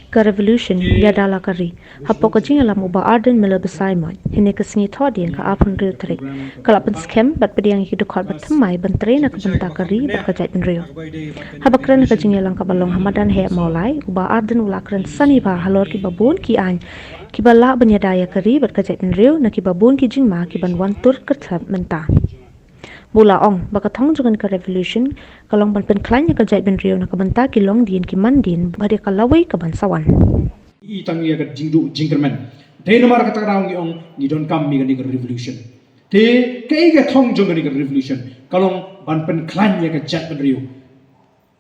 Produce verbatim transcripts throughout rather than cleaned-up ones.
Ka revolution ïada la ka ri. Hapoh ka jingïalam u Bah Ardent Miller Basaiawmoit, hynne ka sngi Thohdieng ka arphew hynriew tarik, ka la pynskhem bad pdiang ïa ki dkhot ba thymmai ban trei na ka bynta ka ri bad ka jaitbynriew. Haba kren ha ka jingïalang kaba long ha madan heh Mawlai, u Bah Ardent u la kren sani bha halor kiba bun ki aiñ kiba lah ban ïada ïa ka ri bad ka jaitbynriew na kiba bun ki jingma kiban wan tur kyrthep mynta. Bad u la ong ba ka thong jong kane ka revolution ka long ban pynkhlaiñ ïa ka jaitbynriew na ka bynta ki longdien ki mandien bad ïa ka lawei kaban sa wan. I tang ïa ka jingduh jingkyrmen. Dei namar kata ka daw ngi ong ngi donkam ïa kane ka revolution. Te kaei ka thong jong kane ka revolution? Ka long ban pynkhlaiñ ïa ka jaitbynriew.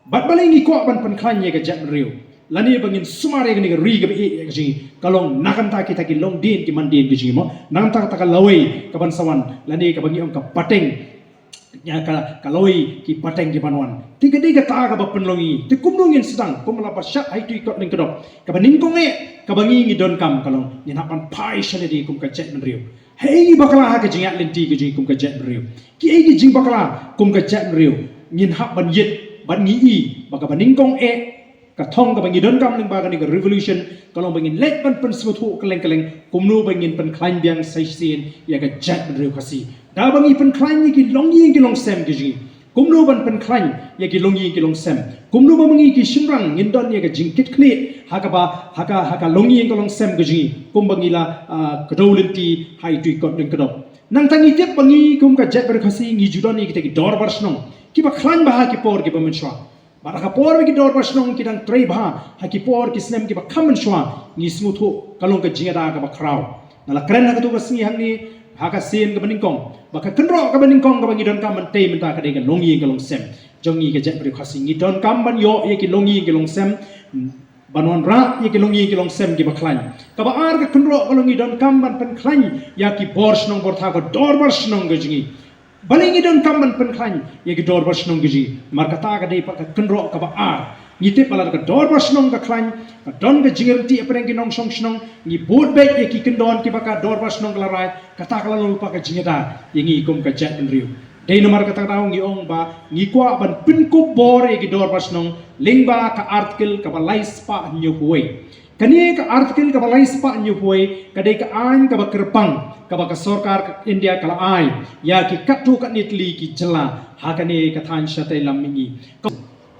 Bad balei ngi kwah ban pynkhlaiñ ïa ka jaitbynriew, lane ba ngin sumar ïa kane ka ri kaba ïeit ïa ka jong ngi, ka long na ka bynta kita ki longdien ki mandien ki jong ngi, mo, na ka bynta kata ka lawei kaban sa wan, lane kaba ngi ong ka pateng, ïa ka, ka lawei ki pateng kiban wan. Te ka dei kata kaba pynlong ïa ngi. Te kumno ngin sdang, kumba la pynshai ha itu i kot lyngkdop, kaba nyngkong eh kaba ngi ngi donkam ka long ngin hap ban phai sha lade kum ka jaitbynriew. Haei ngi bakla ha ka jingïaid lynti ka jong ngi kum ka jaitbynriew? Kiei ki jingbakla kum ka jaitbynriew? Ngin hap ban ïit bad ngi i ba kaba nyngkong eh, ka thong kaba ngi donkam lyngba kane ka revolution, ka long ba ngin leit ban pynsngewthuh kylleng kylleng kumno ba ngin pynkhlaiñ biang sa shisien ïa ka jaitbynriew Khasi. Da ba ngi pynkhlaiñ ïa ki longïing ki longsem ki jong ngi. Kumno ban pynkhlaiñ ïa ki longïing ki longsem? Kumno ba ma ngi ki shynrang ngin don ïa ka jingkitkhlieh ha kaba, ha ka, ha ka longïing ka longsem ka jong ngi, kumba ngi la, ah, kdew lynti ha itu i kot lyngkdop? Nangta ngi tip ba ngi kum ka jaitbynriew Khasi ngi ju don ïa kita ki dorbar shnong kiba khlaiñ bha ha ki por kiba mynshuwa. Bad ha ka por ba ki dorbar shnong ki dang trei bha ha ki por ki snem kiba kham mynshuwa, ngi sngewthuh ka long ka jingïada kaba khraw. Nga la kren ha kato ka sngi hangne, ha ka sien kaba nyngkong, ba ka kynroh kaba nyngkong kaba ngi donkam ban tei mynta ka dei ka longïing ka longsem jong ngi ka jaitbynriew Khasi. Ngi donkam ban ïoh ïa ki longïing ki longsem ban wanrah ïa ki longïing ki longsem kiba khlaiñ. Kaba ar ka kynroh ka long ngi donkam ban pynkhlaiñ ïa ki bor shnong bor thaw, ka dorbar shnong ka jong ngi. Balei ngi donkam ban pynkhlaiñ ïa ki dorbar shnong ka jong ngi? Namar kata ka dei pat ka kynroh kaba ar. Ngi tip ba lada ka dorbar shnong ka khlaiñ, ka don ka jingryntih hapdeng ki nongshong shnong, ngi bud beit ïa ki kyndon kiba ka dorbar shnong ka la rai, kata ka la long pat ka jingïada ïa ngi kum ka jaitbynriew. Dei namar kata ka daw ngi ong ba ngi kwah ban pynkup bor ïa ki dorbar shnong lyngba ka article kaba lai spah hynñiewphew wei. Kane ka article kaba lai spah hynñiewphew wei ka dei ka aiñ kaba kyrpang kaba ka sorkar ka India ka la ai ïa ki katto katne tylli ki jylla ha kane ka thaiñ shatei lam mihngi.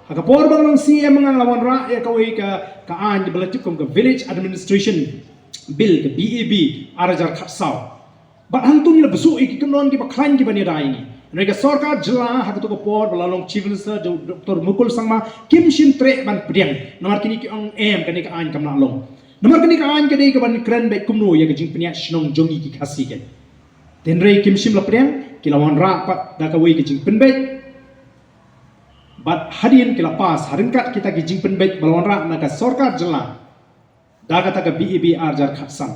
Ha ka por ba nga long C E M nga la wanrah ïa kawei ka, ka aiñ ba la tip kum ka Village Administration Bill, ka B A B ar hajar khatsaw. Bad hangto ngi la bsuh ïa ki kyndon kiba khlaiñ kiban ïada ïa ngi. Hynrei ka sorkar jylla ha kato ka por ba la long Chief Minister Doctor Mukul Sangma kim shym treh ban pdiang. Namar kine ki ong em, kane ka aiñ kam lah long. Namar kane ka aiñ ka dei kaban kren beit kumno ïa ka jingpynïaid shnong jong ngi ki Khasi kein. Hynrei kim shym la pdiang, ki la wanrah pat da kawei ka jingpynbeit. Bad hadien ki la pass, ha ryngkat kita ki jingpynbeit ba la wanrah na ka sorkar jylla da kata ka B A B ar hajar khatsan.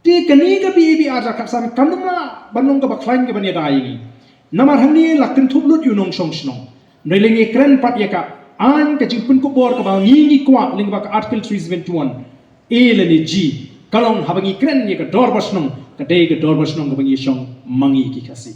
Te kane ka B A B ar hajar khatsan kam nym lah ban long kaba khlaiñ kaban ïada ïa ngi. Namar hangne la kynthup lut ïa u nongshong shnong. Hynrei lei ngi kren pat ïa ka aiñ ka jingpynkup bor kaba ngi ngi kwah lyngba ka Article three seventy-one A lane G. Ka long haba ngi kren ïa ka dorbar shnong, ka dei ka dorbar shnong kaba ngi shong ma ngi ki Khasi.